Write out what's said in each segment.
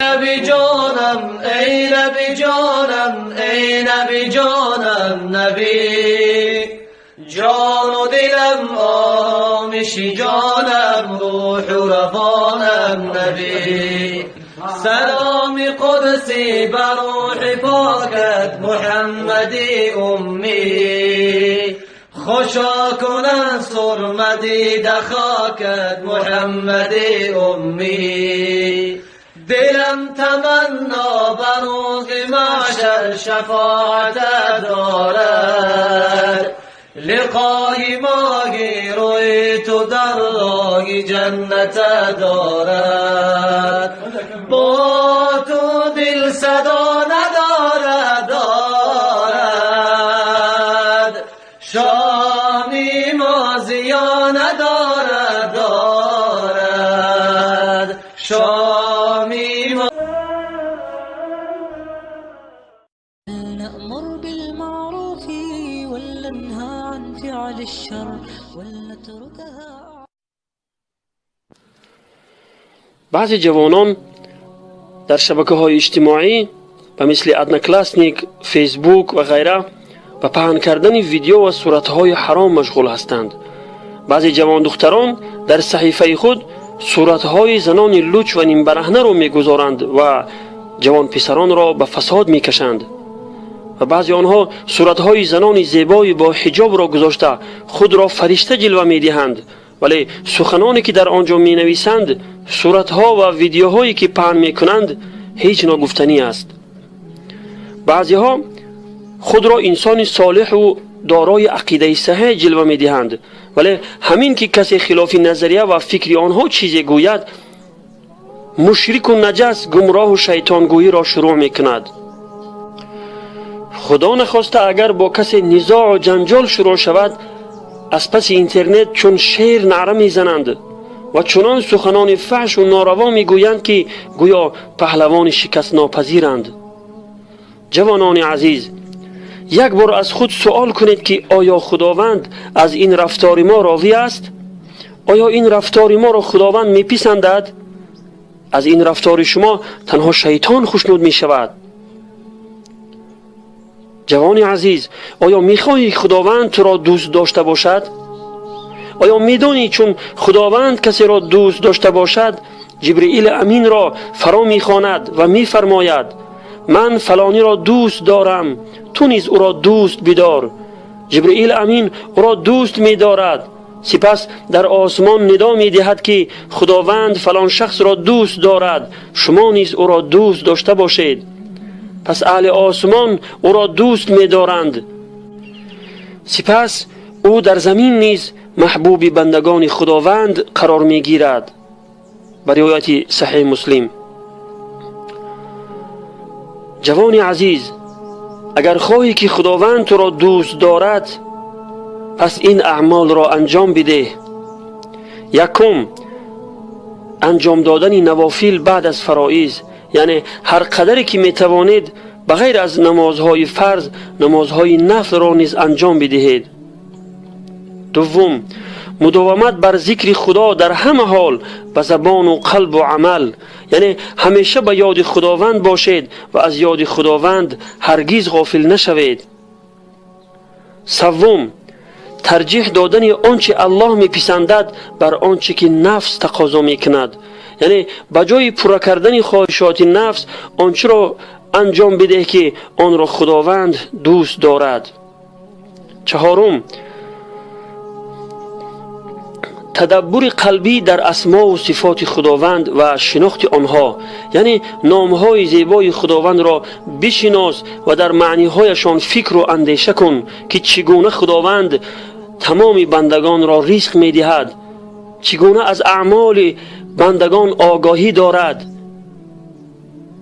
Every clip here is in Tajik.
Набӣ ҷонам, эй набӣ ҷонам, эй набӣ ҷонам, набӣ ҷону дилам, оромиши ҷонам, рӯҳу равонам, набӣ. Саломи қудсӣ бар рӯҳи покат, Муҳаммади уммӣ. Хӯшо кунанд сурма дида хокат, Муҳаммади уммӣ. Дилам таманно бар рӯзи маҳшар шафоатат дорад. Лиқои моҳи рӯи ту дар роҳи ҷаннатат дорад. Бо ту дил садо надорад, дорад. Шоми мо зиё надорад, дорад. Шоми мо. ولنأمر بالمعروف ولننهى عن فعل الشر ولنتركها. Баъзе ҷавонон дар шабакаҳои иҷтимоӣ ба мисли Одноклассник, Фейсбук ва ғайра ба паҳн кардани видео ва суратҳои ҳаром машғул ҳастанд. Баъзе ҷавондухтарон дар саҳифаи худ суратҳои занони луч ва нимбараҳнаро мегузоранд ва ҷавонписаронро ба фасод мекашанд. Ва баъзе онҳо суратҳои занони зебои бо ҳиҷобро гузошта худро фаришта ҷилва медиҳанд, вале суханоне ки дар он ҷо менависанд, суратҳо ва видеоҳое ки паҳн мекунанд, ҳеҷ ногуфтанӣ аст. Баъзеҳо худро инсони солиҳу дорои ақидаи саҳеҳ ҷилва медиҳанд, вале ҳамин ки касе хилофи назария ва фикри онҳо чизе гӯяд, мушрику наҷас, гумроҳу шайтонгӯиро шурӯъ мекунад. Худо нахоста, агар бо касе низоъу ҷанҷол шурӯъ шавад, аз паси интернет чун шер наъра мезананд ва чунон суханони фаҳшу нораво мегӯянд, ки гӯё паҳлавони шикастнопазиранд. Ҷавонони азиз, як бор аз худ суол кунед, ки оё Худованд аз ин рафтори мо розӣ аст? Оё ин рафтори моро Худованд меписандад? Аз ин рафтори шумо танҳо шайтон хушнуд мешавад. Ҷавони азиз, оё мехоҳӣ Худованд туро дӯст дошта бошад? Оё медонӣ, чун Худованд касеро дӯст дошта бошад, Ҷибриили Аминро фаро мехонад ва мефармояд: «Ман фалониро дӯст дорам, ту низ ӯро дӯст бидор». Ҷибриил Амин ӯро дӯст медорад. Сипас дар осмон нидо медиҳад, ки Худованд фалон шахсро дӯст дорад, шумо низ ӯро дӯст дошта бошед. Пас аҳли осмон ӯро дӯст медоранд. Сипас ӯ дар замин низ маҳбуби бандагони Худованд қарор мегирад. Ба ривояти Саҳеҳ Муслим. Ҷавони азиз, агар хоҳӣ, ки Худованд туро дӯст дорад, пас ин аъмолро анҷом бидеҳ. Якум, анҷом додани навофил баъд аз фароиз, яъне ҳар қадаре ки метавонед, ба ғайр аз намозҳои фарз, намозҳои нафлро низ анҷом бидиҳед. Дуввум, мудовамат бар зикри Худо дар ҳама ҳол, ба забону қалбу амал, яъне ҳамеша ба ёди Худованд бошед ва аз ёди Худованд ҳаргиз ғофил нашавед. Саввум, тарҷиҳ додани он чи Аллоҳ меписандад бар он чи ки нафс тақозо мекунад, яъне ба ҷои пурра кардани хоҳишоти нафс он чиро анҷом бидеҳ, ки онро Худованд дӯст дорад. Чаҳорум, тадаббури қалбӣ дар асмову сифоти Худованд ва шинохти онҳо, яъне номҳои зебои Худовандро бишинос ва дар маъниҳояшон фикру андеша кун, ки чӣ гуна Худованд тамоми бандагонро ризқ медиҳад, чӣ гуна аз аъмоли бандагон огоҳӣ дорад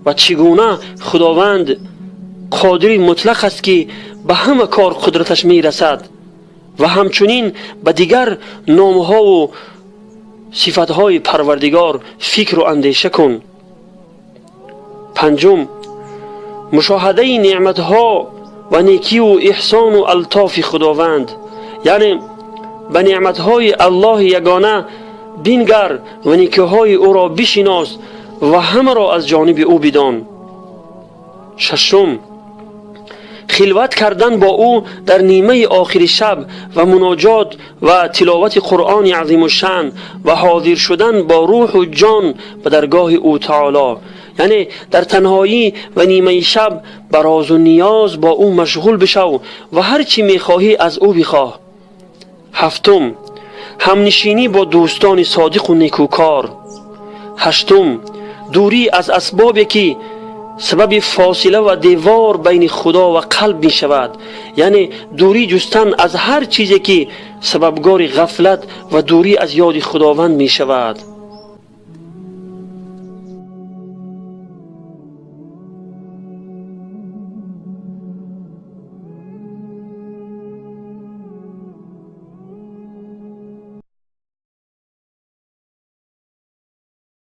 ва чӣ гуна Худованд қодири мутлақ аст, ки ба ҳама кор қудраташ мерасад, ва ҳамчунин ба дигар номҳову сифатҳои Парвардигор фикру андеша кун. Панҷум, мушоҳадаи неъматҳо ва некиву эҳсону алтофи Худованд, яъне ба неъматҳои Аллоҳи ягона бингар ва некиҳои ӯро бишинос. ва ҳамаро аз ҷониби ӯ бидон. Шашум, хилват кардан бо ӯ дар нимаи охири шаб ва муноҷот ва тиловати Қуръони азимушшаън ва ҳозир шудан бо рӯҳу ҷон ба даргоҳи ӯ таоло, яъне дар танҳоӣ ва нимаи шаб ба розу ниёз бо ӯ машғул бишав ва ҳар чӣ мехоҳӣ аз ӯ бихоҳ. Ҳафтум, ҳамнишинӣ бо дӯстони содиқу некӯкор. Ҳаштум, дурӣ аз асбобе ки сабаби фосила ва девор байни Худо ва қалб мешавад, яъне дурӣ ҷустан аз ҳар чизе ки сабабгори ғафлат ва дурӣ аз ёди Худованд мешавад.